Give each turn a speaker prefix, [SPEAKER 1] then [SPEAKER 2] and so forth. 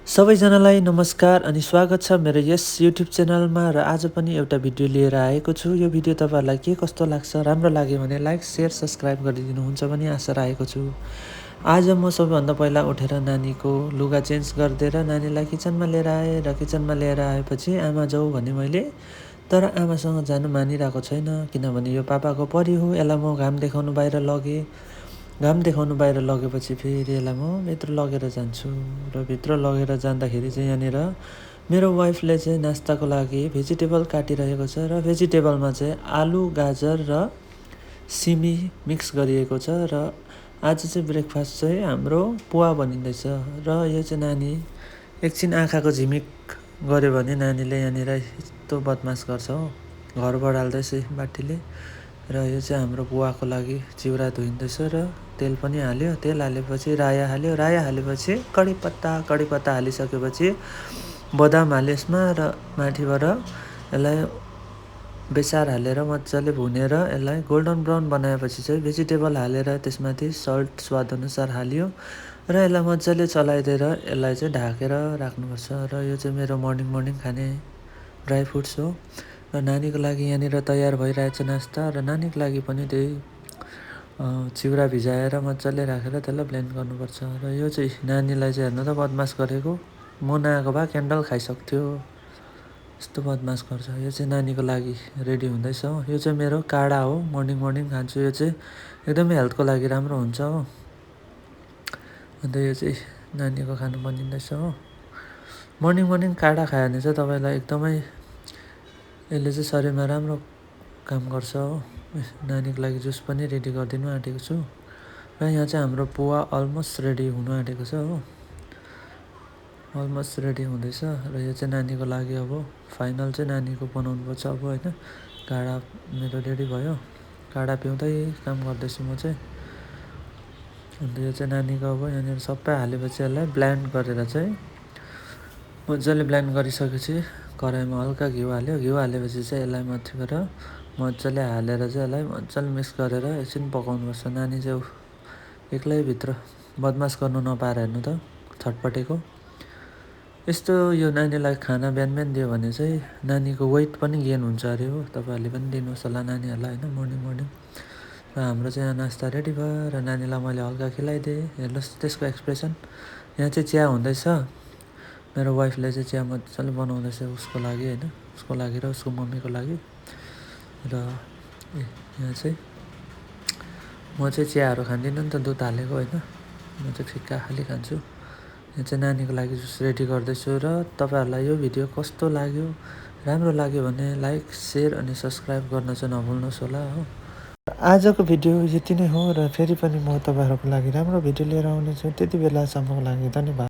[SPEAKER 1] सबैजनालाई नमस्कार अनि स्वागत छ मेरो यस युट्युब च्यानलमा र आज पनि एउटा भिडियो लिएर आएको छु। यो भिडियो तपाईँहरूलाई के कस्तो लाग्छ, राम्रो लाग्यो भने लाइक, सेयर, सब्सक्राइब गरिदिनुहुन्छ भने आशा राखेको छु। आज म सबैभन्दा पहिला उठेर नानीको लुगा चेन्ज गरिदिएर नानीलाई किचनमा लिएर आएँ र किचनमा लिएर आएपछि आमा जाऊ भने मैले, तर आमासँग जानु मानिरहेको छैन किनभने यो पापाको परी हो। यसलाई म घाम देखाउनु बाहिर लगेँ। घाम देखाउनु बाहिर लगेपछि फेरि यसलाई म भित्र लगेर जान्छु र भित्र लगेर जाँदाखेरि चाहिँ यहाँनिर मेरो वाइफले चाहिँ नास्ताको लागि भेजिटेबल काटिरहेको छ र भेजिटेबलमा चाहिँ आलु, गाजर र सिमी मिक्स गरिएको छ र आज चाहिँ ब्रेकफास्ट चाहिँ हाम्रो पोहा बनिँदैछ र यो चाहिँ नानी एकछिन आँखाको झिमिक गऱ्यो भने नानीले यहाँनिर यस्तो बदमास गर्छ हो, घरबाट हाल्दैछ बाटीले। र यो चाहिँ हाम्रो पोहाको लागि चिउरा धोइँदैछ र तेल पनि हाल्यो। तेल हालेपछि राया हाल्यो। राया हालेपछि कढीपत्ता हालिसकेपछि बदाम हाल्यो यसमा र माथिबाट यसलाई बेसार हालेर मजाले भुनेर यसलाई गोल्डन ब्राउन बनाएपछि चाहिँ भेजिटेबल हालेर त्यसमाथि सल्ट स्वादअनुसार हाल्यो र यसलाई मजाले चलाइदिएर यसलाई चाहिँ ढाकेर राख्नुपर्छ। र यो चाहिँ मेरो मर्निङ खाने ड्राई फ्रुट्स हो र नानीको लागि यहाँनिर तयार भइरहेछ नास्ता र नानीको लागि पनि त्यही चिउरा भिजाएर मजाले राखेर त्यसलाई ब्लेन्ड गर्नुपर्छ। र यो चाहिँ नानीलाई चाहिँ हेर्नु त बदमास गरेको, म नआएको भए क्यान्डल खाइसक्थ्यो, यस्तो बदमास गर्छ। यो चाहिँ नानीको लागि रेडी हुँदैछ हो। यो चाहिँ मेरो काढा हो, मर्निङ खान्छु। यो चाहिँ एकदमै हेल्थको लागि राम्रो हुन्छ हो। अन्त यो चाहिँ नानीको खानु बनिँदैछ हो। मर्निङ काढा खायो भने चाहिँ तपाईँलाई एकदमै यसले चाहिँ शरीरमा राम्रो काम गर्छ हो। नानीको लागि जुस पनि रेडी गरिदिनु आँटेको छु र यहाँ चाहिँ हाम्रो पोहा अलमोस्ट रेडी हुनु आँटेको छ हो, अलमोस्ट रेडी हुँदैछ। र यो चाहिँ नानीको लागि अब फाइनल चाहिँ नानीको बनाउनुपर्छ अब होइन। काढा मेरो रेडी भयो, काढा पिउँदै काम गर्दैछु म चाहिँ। अन्त यो चाहिँ नानीको अब यहाँनिर सबै हालेपछि यसलाई ब्लेन्ड गरेर चाहिँ मजाले ब्लेन्ड गरिसकेपछि कराईमा हल्का घिउ हाल्यो। घिउ हालेपछि चाहिँ यसलाई माथिबाट मजाले हालेर चाहिँ यसलाई मजाले मिक्स गरेर एकछिन पकाउनुपर्छ। नानी चाहिँ एक्लै भित्र बदमास गर्नु नपाएर हेर्नु त छटपटेको। यस्तो यो नानीलाई खाना बिहान दियो भने चाहिँ नानीको वेट पनि गेन हुन्छ अरे हो। तपाईँहरूले पनि दिनुहोस् होला नानीहरूलाई होइन मर्निङ। र हाम्रो चाहिँ यहाँ नास्ता रेडी भयो र नानीलाई मैले हल्का खिलाइदिएँ। हेर्नुहोस् त्यसको एक्सप्रेसन। यहाँ चाहिँ चिया हुँदैछ, मेरो वाइफले चाहिँ चिया मजाले बनाउँदैछ उसको लागि होइन, उसको लागि र उसको मम्मीको लागि। र यहाँ चाहिँ म चाहिँ चियाहरू खाँदिनँ नि त, दुध हालेको होइन, म चाहिँ फिक्का खालि खान्छु। यहाँ चाहिँ नानीको लागि जुस रेडी गर्दैछु। र तपाईँहरूलाई यो भिडियो कस्तो लाग्यो, राम्रो लाग्यो भने लाइक, सेयर अनि सब्सक्राइब गर्न चाहिँ नभुल्नुहोस् होला हो। आजको भिडियो यति नै हो र फेरि पनि म तपाईँहरूको लागि राम्रो भिडियो लिएर आउनेछु। त्यति बेलासम्मको लागि धन्यवाद।